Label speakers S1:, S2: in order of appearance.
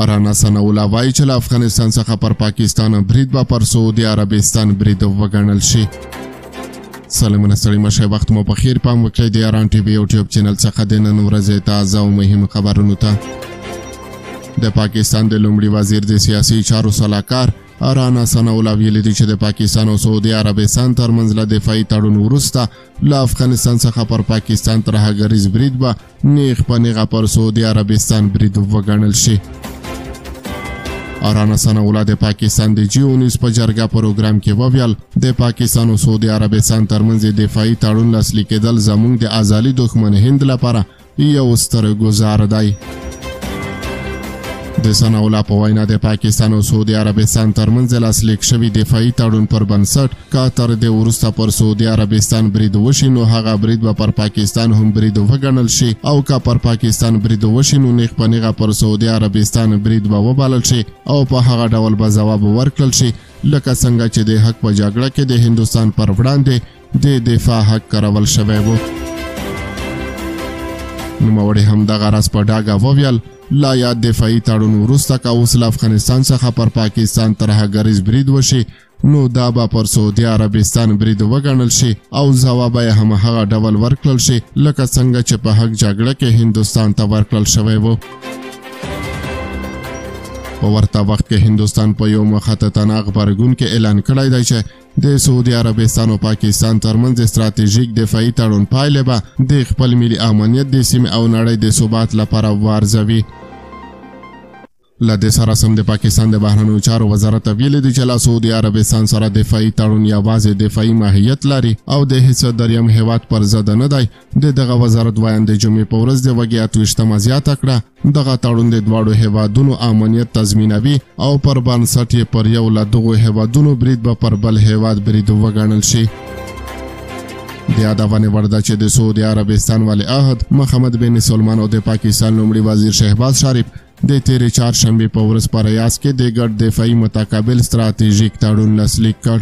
S1: رانا ثناءالله وایي چې له افغانستان څخه پر پاکستان برید به پر سعودي عربستان برید وګڼل شي. سلامونه، ستړي مه شئ، وخت مو په خیر. پام وکړئ د ایران ټي وي یوټیوب چینل څخه د نن ورځې تازه او مهم خبرونو ته. د پاکستان د لومړي وزیر د سیاسي چارو سلاکار رانا ثناءالله ویلي دي چې د پاکستان او سعودي عربستان ترمنځ له دفاعي تړون وروسته له افغانستان څخه پر پاکستان ترهګریز برید به نیغ په نیغه پر سعودي عربستان برید وګڼل شي. رانا ثناءالله د پاکستان د جیو نیوز په جرګه پروګرام کې وویل، د پاکستان او سعودي عربستان ترمنځ د دفاعي تړون لاسلیکېدل زموږ د ازلي دښمن هند لپاره یو ستر ګزار دی. د ثناءالله په وینا، د پاکستان او سعودي عربستان ترمنځ د لاسلیک شوي دفاعي تړون پر بنسټ که تر دې وروسته پر سعودي عربستان برید وشي، نو هغه برید به پر پاکستان هم برید وګڼل شي، او که پر پاکستان برید وشي، نو نیغ په نیغه پر سعودي عربستان برید به وبلل شي او په هغه ډول به ځواب ورکړل شي لکه څنګه چې د حق په جګړه کې د هندوستان پر وړاندې د دفاع حق کارول شوی و. نوموړي هم دغه راز په ډاګه وویل، لا یاد دفاعي تړون وروسته که اوس له افغانستان څخه پر پاکستان ترهګریز برید وشي، نو دا به پر سعودي عربستان برید وګڼل شي او ځواب به یې هم هغه ډول ورکړل شي لکه څنګه چې په حق جګړه کې هندوستان ته ورکړل شوی و. په ورته وخت کې هندوستان په یو مخططانه غبرګون کې اعلان کړی دی چې د سعودي عربستان او پاکستان ترمنځ د ستراتیژیک دفاعي تړون پایلې به د خپل ملي امنیت، د سیمې او نړۍ د ثبات لپاره وارزوي. له دې سره سم د پاکستان د بهرنیو چارو وزارت ویلي دي چې له سعودي عربستان سره دفاعي تړون یوازې دفاعي ماهیت لري او د هیڅ دریم هیواد پر ضد نه دی. د دغه وزارت ویاند د جمعې په ورځ د وږي 28مه زیاته کړه، دغه تړون د دواړو هیوادونو امنیت تضمینوي او پر بنسټ یې پر یو له دغو هیوادونو برید به پر بل هیواد برید وګڼل شي. د یادونې وړ ده چې د سعودي عربستان ولیعهد محمد بن سلمان او د پاکستان لومړي وزیر شهباز شریف د تیرې چهارشنبې په ورځ په ریاض کې د ګډ دفاعي متقابل ستراتیژیک تړون لاسلیک کړ.